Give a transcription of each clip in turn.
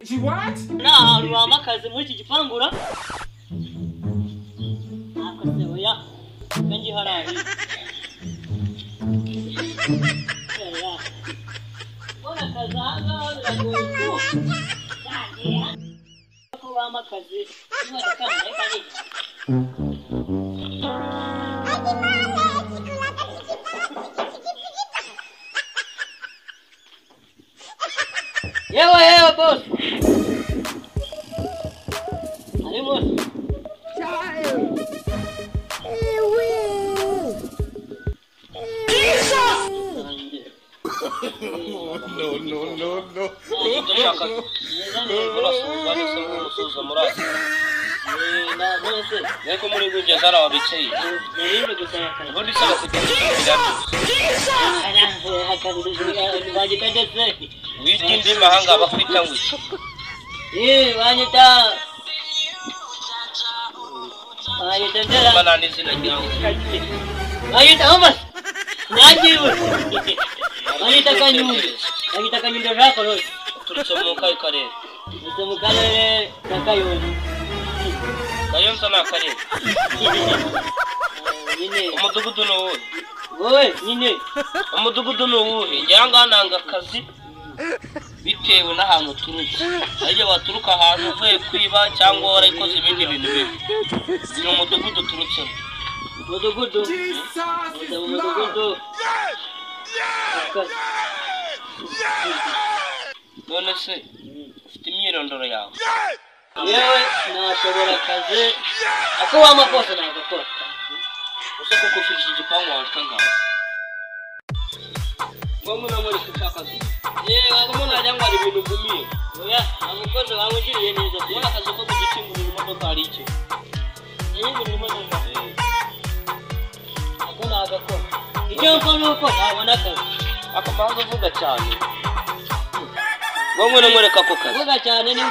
She what? Nta hantu bampa akazi muri iki gipangura. Ntabwo se oya. Reka njye hariya. Kubona akazi aha ngaha biragoye tu. Ko bampa akazi imodoka reka njye. Yewe yewe boss. Ari boss. No, no, no, no. Ndashaka murasuhuza murazi. Niko muri gujya zara wabicaye. Ubundi saba kugenda. Wita indi mahanga bakwita ngo iki? Banyita ndera. Bana n'izina ryawe. Banyita Thomas. Nagiwe. Banyita Kanyundo. Banyita Kanyundo Jacques Rose. Uturutse mu kahe karere? Uturutse mu karere ka Kayonza. Kayonza ni akarere. Nyine. Umudugudu ni uwuhe? Wowe nyine. Umudugudu ni uwuhe? Njye aha ngaha nanga akazi bitewe n'ahantu uturutse. Ariko waturuka ahantu uvuye kwiba cyangwa warayikoze ibindi bintu bibi. Ni umudugudu uturutsemo. Umudugudu. Jesus is Lord. Umudugudu. None se ufite imyirondoro yawe? Yewe nashobora akazi ako wampa kose nagakora. Ese koko ufite iki gipangu wawe kangahe? Ngo muri kushaka akazi. Yewe Ngo najya ngo hari ibintu ugumiye. Oya, amukozi wamugiriye neza. Ubona akazi ko kugikingurira imodoka hari iki? Yingurira imodoka. Ako nagakora. Icyo mfa ni uko nabona akazi. Akamanza uvuga cyane. Ngo ngwino nkwereke ako kazi. Uvuga cyane ni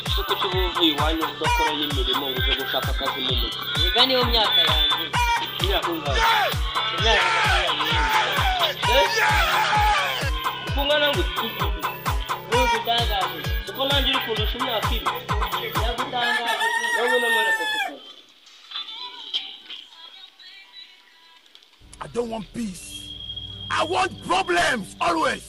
Ese kuki uba uvuye iwanyu udakorayo imirimo ngo uze gushaka akazi mu mujyi? Yiga niyo myaka yanjye. Imyaka ingahe? Imyaka 24. Uko ungana gute? Ntugutangaje. Uko nanjye uri kundusha imyaka ibiri. Ndagutangaje. Ngo ngwino nkwereke ako kazi. I don't want peace. I want problems always.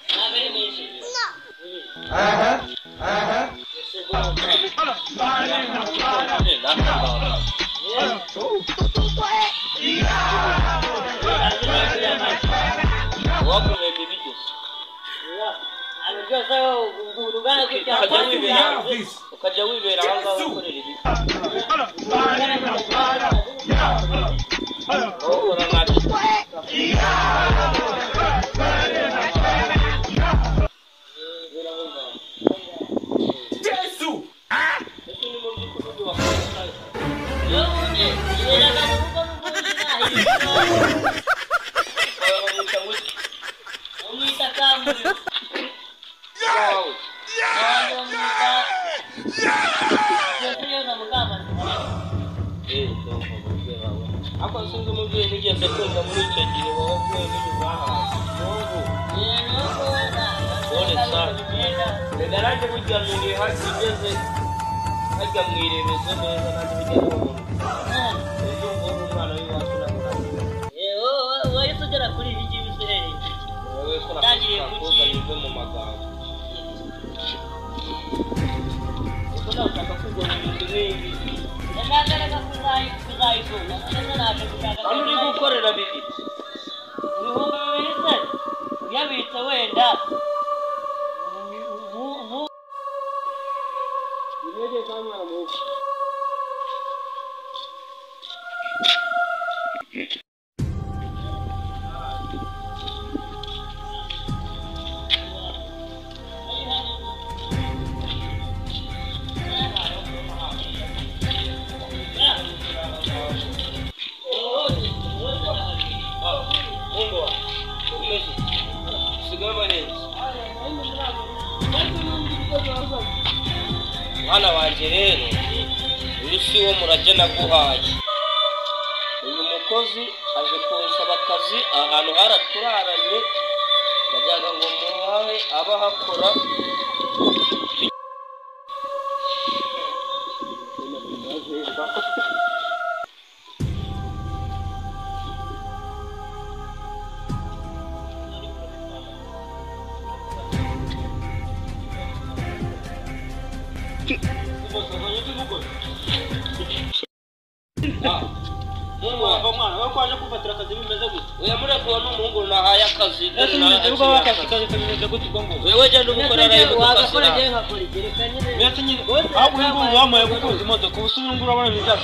Ntabwo ari menshi. Waguhemba ibigeze. Ntabwo byose urugana gutya. Ukajya wibera ukajya wibera aho ngaho ukorera ibi. Wowe ukora nabi. Jesus. Ese ni mu by'ukuri ubundi wakora iki? Yewe ubundi yiberaga mu rugo n'ubundi nahirwa. Wawe bamwita ngo iki? Bamwita Kamuriro. Wawe. Abandi bamwita Yoza Mukamasima. Ndumva umubyeyi wawe. Ariko sinzi umubyeyi nigeze kumva muri icyo gihe wowe uvuye n'ibizahara. N'ubu. Pole sana. Reka nanjye burya nuri hasi ugeze hajya mu iremezo neza nanjye bijya n'umuntu. Ejo mbona umwana w'iwacu namurangiye. Wahise ugera kuri ibi ngibi uhereye. Wowe ko Utangiriye nakubwira kuki? koza bive mu magambo. Uko nawe ushaka kugura ibintu nk'ibi. Ndashaka kuzayikunda. Ndetse naje gushaka Hano uri gukorera bibiri. 2000 se uyabitse wenda. Intege za mwana mubi. Mungu wangu. Umeze. Usigaye neza. Mwana wanjye rero uyu si wo murage naguhaye. Uyu mukozi aje kunsaba akazi ahantu haraturaranye, ndagira ngo muhahe aba ahakora. Wewe jya n'ubukora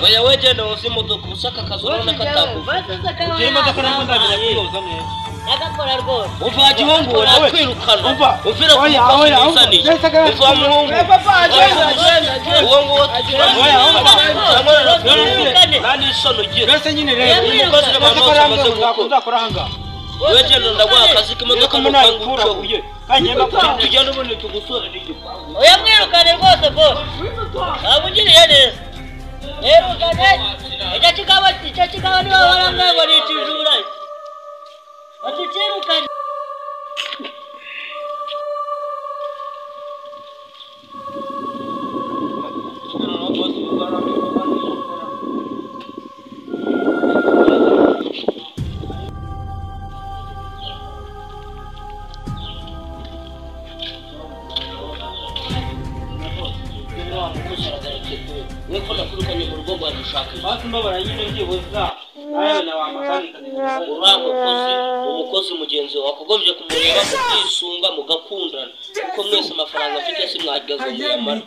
wewe genda woza imodoka usaka akazi urabona ko atakuva. Umva gihungu nakwirukana umvira ku mukozi wizaniye. Umva muhungu uwo nguwo nta n'isoni ugira. Umukozi n'abantu bose bamaze gukora. Wewe genda ndaguha akazi k'imodoka n'ukangu uceho. Tugenda ubundi tugusore n'igipangu. Oya mwirukane rwose bose. Wabugiriye neza. Mwirukane. Icyo kigabo niba waramwaye ngo ni ikijura. Batukirukane. Uriya mukozi umukozi mugenzi wawe wakogombye kumureba mukisunga mugakundana, kuko mwese amafaranga afite si mwageze muyamara.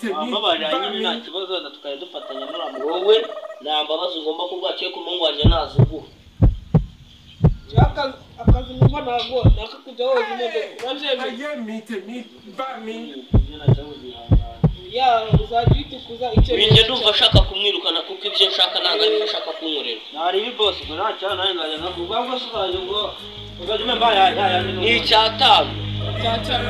Wowe nta mbabazi ugomba kuguha kereka umuhungu wanjye naziguha. Akazi numva ntabwo nakakujya woza imodoka urabyemeye? Ya uzajya uyitukuza icyo. Njye ndumva ashaka kumwirukana kuko ibyo nshaka ntabwo aribyo ashaka kunkorera. Ni icyatanu. Cyatanu.